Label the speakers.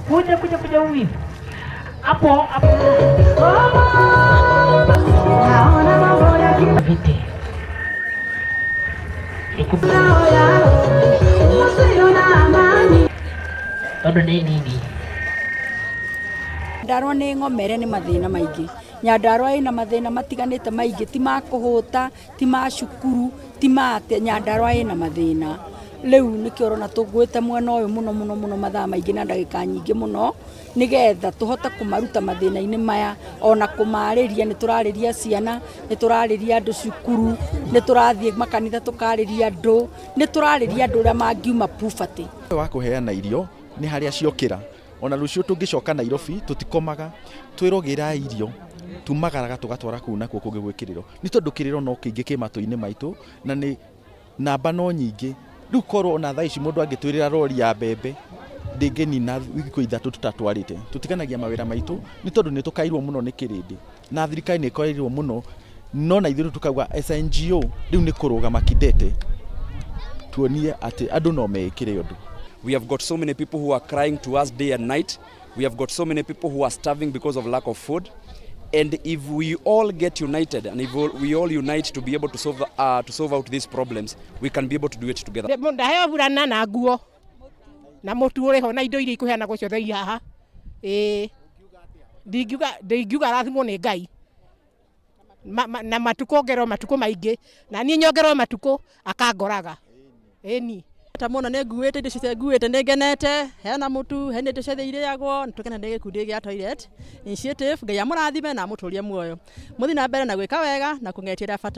Speaker 1: Kuja kuja kuja huyu. Hapo hapo. Viti. Tondũ nĩ nini.
Speaker 2: Nyandarua nĩ ng'omere nĩ mathĩna maingĩ. Nyandarua ĩna mathĩna matiganĩte maingĩ, ti ma kũhũta, ti ma cukuru, ti ma atĩa, Nyandarua ĩna mathĩna. Rĩu nĩkĩo ũrona tũgwĩte mwena ũyũ mũno mũno mũno mathaa maingĩ na ndagĩka nyingĩ mũno, nĩgetha tũhote kũmaruta mathĩna-inĩ maya, ona kũmarĩria, nĩ tũrarĩria ciana, nĩ tũrarĩria andũ cukuru, nĩ tũrathiĩ makanitha tũkarĩria andũ, nĩ tũrarĩria andũ ũrĩa mangiuma poverty.
Speaker 3: Wa kũheana irio nĩ harĩa ciokĩra ona rũciũ tũngĩcoka Nairobi tũtikomaga twĩrogĩra irio tumagaraga tũgatwara kũu nakuo kũngĩ gwĩ kĩrĩro nĩ tondũ kĩrĩro no kĩingĩ kĩ matũ-inĩ maitũ na nĩ namba no nyingĩ rĩu korwo ona thaa ici mũndũ angĩtwĩrĩra rori ya mbembe ndĩngĩnina thikũ 3 tũtatwarĩte. Tũtiganagia mawĩra maitũ nĩ tondũ nĩ tũkairwo mũno nĩ kĩrĩndĩ na thirikari nĩ ĩkoreirwo mũno no na ithuĩ tukauga as a NGO rĩu nĩ kũrũgama kidete tuonie atĩ andũ no meĩkĩre ũndũ.
Speaker 4: We have got so many people who are crying to us day and night. We have got so many people who are starving because of lack of food. And if we all get united and if we all unite to be able to solve out these problems, we can be able to do it together.
Speaker 5: Ndaheo burana na nguo na mũtu ũrĩ ho na indo iria ikũheanagwo ciothe i haha. Ĩĩ, ndingiuga arathimwo nĩ Ngai na matukũ ongererwo matukũ maingĩ na niĩ nyongererwo matukũ akangoraga ĩni.
Speaker 6: Ta mũno nĩ nguĩte indo ciothe nguĩte, nĩ ngenete, hena mũtu, hena indo ciothe irĩagwo. Nĩ tũkena nĩ gĩkundi gĩa Toilet Initiative. Ngai amũrathime na amũtũrie muoyo, mũthiĩ na mbere na gwĩka wega na kũng'etia bata.